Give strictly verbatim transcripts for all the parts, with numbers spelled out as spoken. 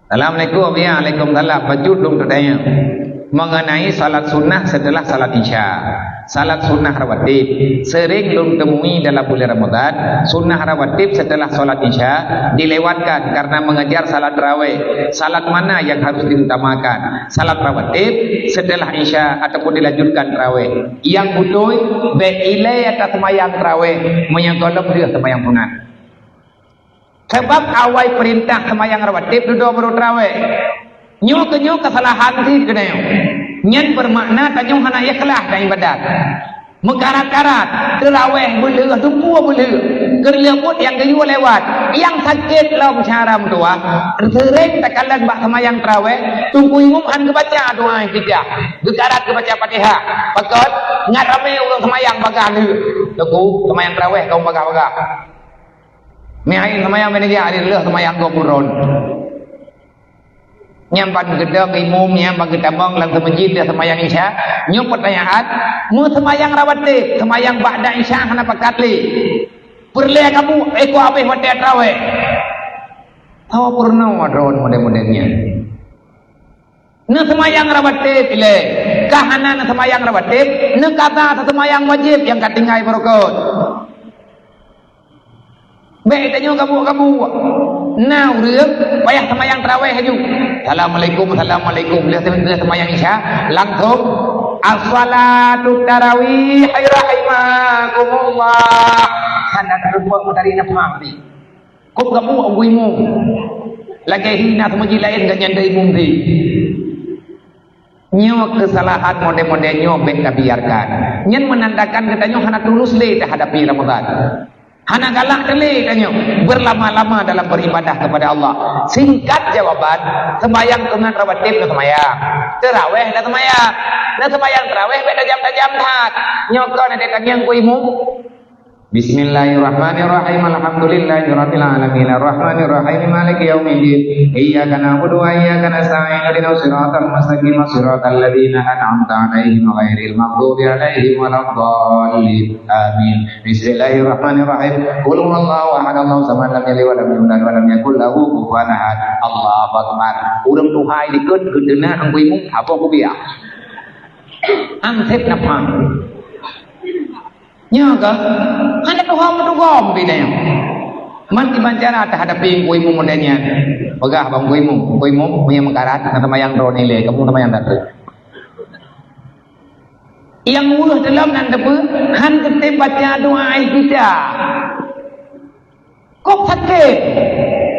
Assalamualaikum. Ya, waalaikumsalam. Bacut lôn teutanya mengenai salat sunnah setelah salat Isya. Salat sunnah rawatib sering lôn temui dalam bulan Ramadan. Sunnah rawatib setelah salat Isya dilewatkan karena mengejar salat tarawih. Salat mana yang harus diutamakan? Salat rawatib setelah Isya ataupun dilanjutkan tarawih? Nyang beutôi, bèk ilèe ata seumayang tarawih, meunyoe gohlom lheueh seumayang sunat. Sabab awai peurintah seumayang rawatib dudoe barô tarawih. Nyoe keuh nyoe keusalahan cit keunoe. Nyan beumakna tanyoe hana ikhlas lam ibadat. Meukarat-karat, tarawih beulheueh, teungku beulheueh. Keureuleubot nyang geuyue lewat, nyang sakét lom syedara meutuwah, seuréng takalon bak seumayang tarawih, teungku imum han geubaca doa iftitah. Geukarat geubaca Fatihah. Pakon? Ngat ramé ureueng seumayang bagaih lheueh. Teungku, seumayang tarawih kamoe bagaih-bagaih. Meu'en seumayang meunigah lheueh seumayang gob buron. Nyang ban geudong imum, nyang ban geutamong lam seumeujid lam seumayang Isya. Nyoe peutanyaan, meuseumayang rawatib, seumayang ba'da Isya hana pakat lé. Peureulèe kamoe, eh, keu habéh watèe tarawih. Tho peurunoe droen model-model nyan. Neuseumayang rawatib ilèe, ka hana neuseumayang rawatib, neukaza seumayang wajéb nyang ka tinggai beurukon. Bèk tanyoe gabuk-gabuk. Na ureueng payah seumayang tarawih laju. Assalamualaikum, assalamualaikum. Lheueh, lheueh seumayang Isya, langsung, "As-salatu tarawih, hai rahimakumullah." Hana teupeu meutarék nafah tadi. Kok gabuk Teungku Imum? Lagèe hina seumeujid laén gobnyan dong imum tadi. Nyoe keusalahan model-model nyoe bèk tabiarkan. Nyan meunandakan geutanyoe hana tulus lé teuhadapi Ramadhan. Hana galak lé tanyoe beurlama-lama dalam beuribadah keupada Allah. Singkat jawaban, seumayang sunat rawatib neuseumayang. Tarawih neuseumayang. Neuseumayang tarawih bèk tajam-tajam that. Nyoe kon adak tangieng Teungku Imum. Bismillahirrahmanirrahim. Alhamdulillahirabbil alamin. Arrahmanirrahim. Maliki yaumiddin. Iyyaka na'budu wa iyyaka nasta'in. Ihdinas siratal mustaqim. Siratal ladzina an'amta 'alaihim ghairil maghdubi 'alaihim waladdallin. Amin. Bismillahirrahmanirrahim. Qul huwallahu ahad. Allahus samad. Lam yalid wa lam yulad wa lam yakul lahu kufuwan ahad. Allahu akbar. Ureueng tuha likot geudeunah Teungku Imum, haba kubiah. Anseb nafah. Nyoe ka, hana tuha meutugom bidang. Man kiban cara teuhadapi Teungku Imum model nyan. Peugah bak Teungku Imum, "Teungku Imum, meunyo meukarat, na seumayang droeneuh ilèe, kamoe seumayang that." Nyang weueh teuh lom nan teupeu, han teutem baca doa iftitah. Kok sakét?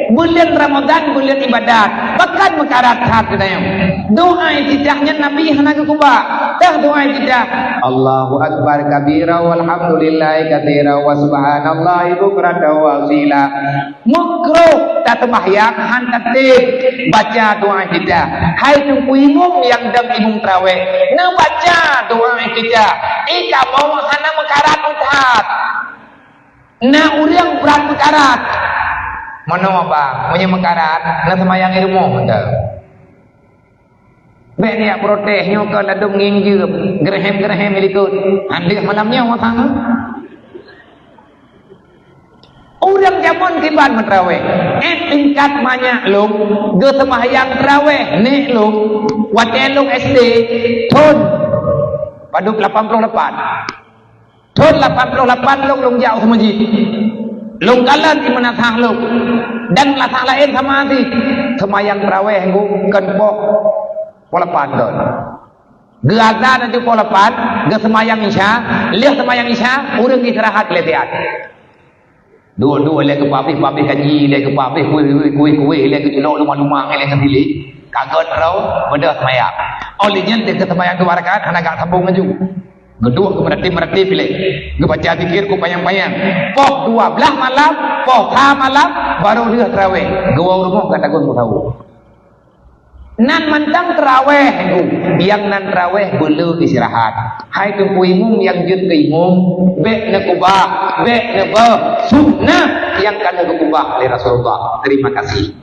Buleuen Ramadhan, buleuen ibadat. Pakon meukarat that geutanyoe? Doa iftitah nyan Nabi hana geukeubah. Teuh doa iftitah, "Allahu akbar kabira walhamdulillahi katsira wa subhanallahi bukratan wa asila." Meukruh taseumayang han tatem baca doa iftitah. Hai Teungku Imum nyang dong imum tarawih, neubaca doa iftitah. I kamoe hana meukarat that. Na ureueng brat meukarat. Meunoe bang, meunyoe meukarat, na seumayang i rumoh mantong. Bèk neujak protes, nyoe kon ladôm ngieng jeuem, geureuhem-geureuhem i likot. Andeuh malam nyoe masa. Ureueng jameun kiban meutraweh, eh, tingkat manyak lôn, geuseumayang traweh nèk lôn, watèe lôn S D, thôn padub lapan ploh lapan. Thôn lapan ploh lapan lôn, lôn jak u meuseujid. Lôn kalon imeunasah lôn. Dan meunasah laén sama sit. Seumayang traweh ngon kon poh, poh lapan thôn. Geuazan ateueh poh lapan, geuseumayang Isya, lheueh seumayang Isya, ureueng istirahat lé siat. Duek-duek lé geupabéh-pabéh kaji, lé geupabéh kueh-kueh, kueh-kueh, lé geujulok luma-luma, lé geusili. Ka gèt droe, beudôh seumayang. Óh lheueh nyan, lé geuseumayang dua rakaat, hana gak sambông laju. Geuduek geumeuratéb-meuratéb ilèe. Geubaca zikir keu panyang-panyang. Poh dua blaih malam, poh sa malam, barô lheueh traweh. Geuwoe u rumoh gata gon meusaweue. Nan mantong traweh, nyang nan traweh beuleueh istirahat. Hai Teungku Imum nyang jeuet keu imum, bèk neukeubah, bèk neubeuet, sunnah nyang ka lheueh geukeubah lé Rasulullah. Terima kasih.